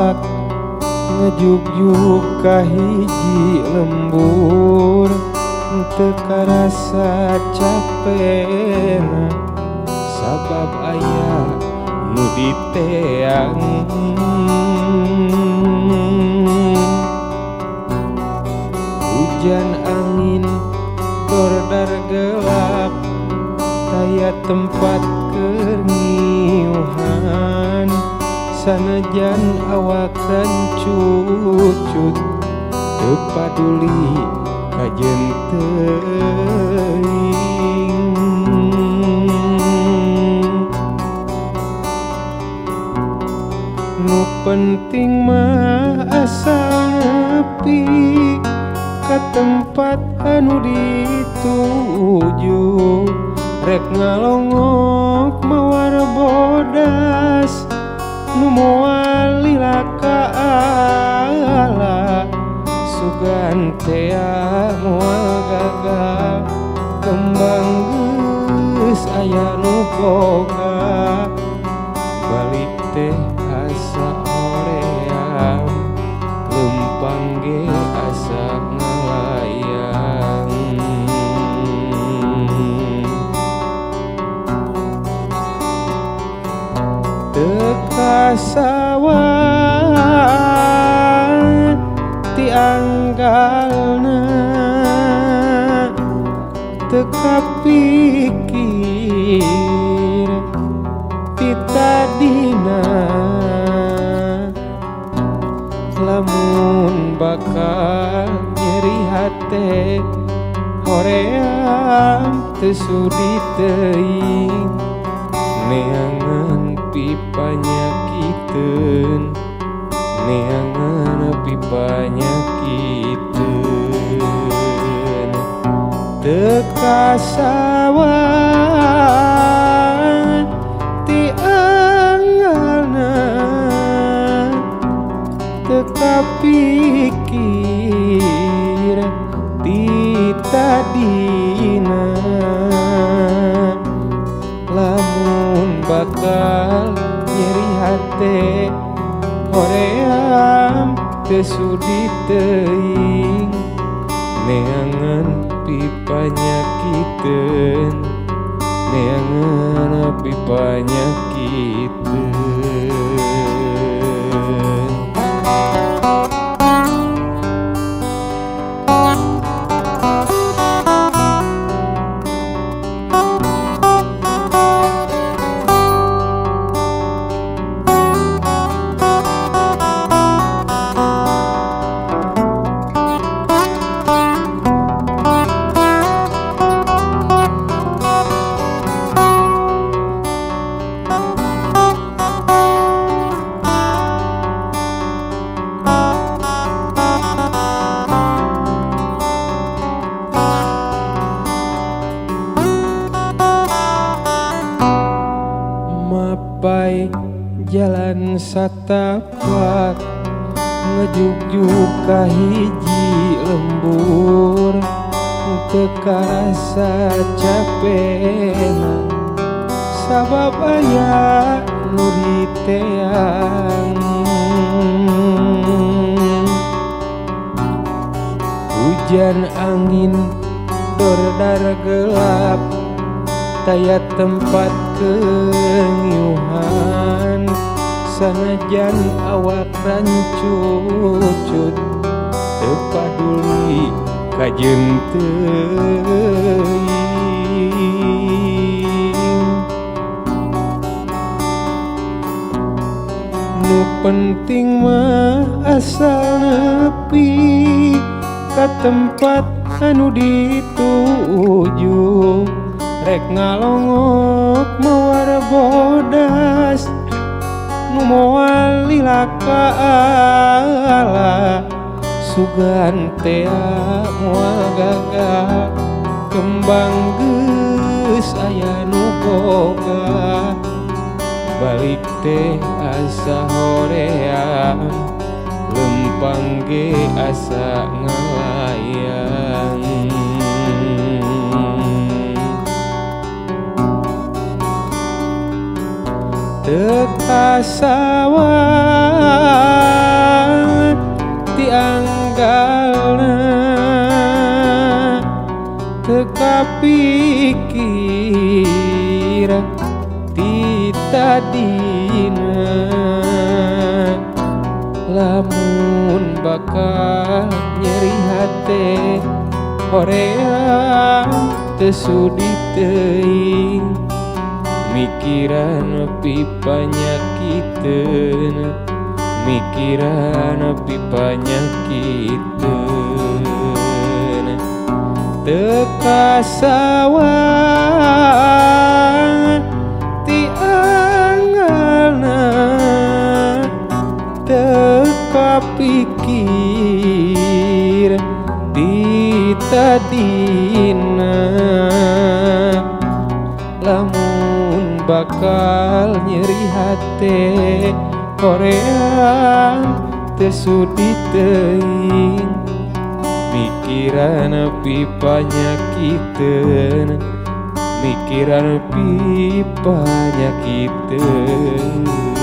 Satapak ngejugjug ka hiji lembur, teu karasa capena sabab aya nu diteang. Hujan angin dordar gelap, taya tempat keur ngiuhan, sanajan awak rancucut teu paduli kajeun teuing. Nu penting mah asal nepi ka tempat anu dituju, rek ngalongok mawar bodas nu moal lila ka ala, sugan tea moal gagal kembang geus aya nu boga. Balik teh asa hoream, lempang ge asa ngalayang. Teu kasawan ti anggalna, teu kapikir ti tadina, lamun bakal nyeri hate hoream teu sudi teuing, neangan pipanyakiteun, neangan pipanyakiteun. Teu kasawan ti anggalna, teu kapikir ti tadina, lamun bakal nyeri hate hoream teu sudi teuing, neangan pipanyakiteun, neangan pipanyakiteun. Mapai jalan satapak ngejugjug ka hiji lembur, teu karasa capena sabab aya nu diteang. Hujan angin dordar gelap, taya tempat keur ngiuhan, sanajan awak rancucut teu paduli kajeun teuing. Nu penting mah asal nepi ka tempat anu dituju, rek ngalongok mawar bodas nu moal lila ka ala, sugan tea moal gagal kembang geus aya nu boga. Balik teh asa hoream, lempang ge asa ngalayang. Teu kasawan Kapikir ti tadina, lamun bakal nyeri hate hoream teu sudi teuing, mikiran pipanyakiteun, mikiran pipanyakiteun. Teu kasawang ti anggalna, teu kapikir ti tadina, lamun bakal nyeri hate hoream teu sudi teuing, mikiran pipanyakiteun, mikiran pipanyakiteun.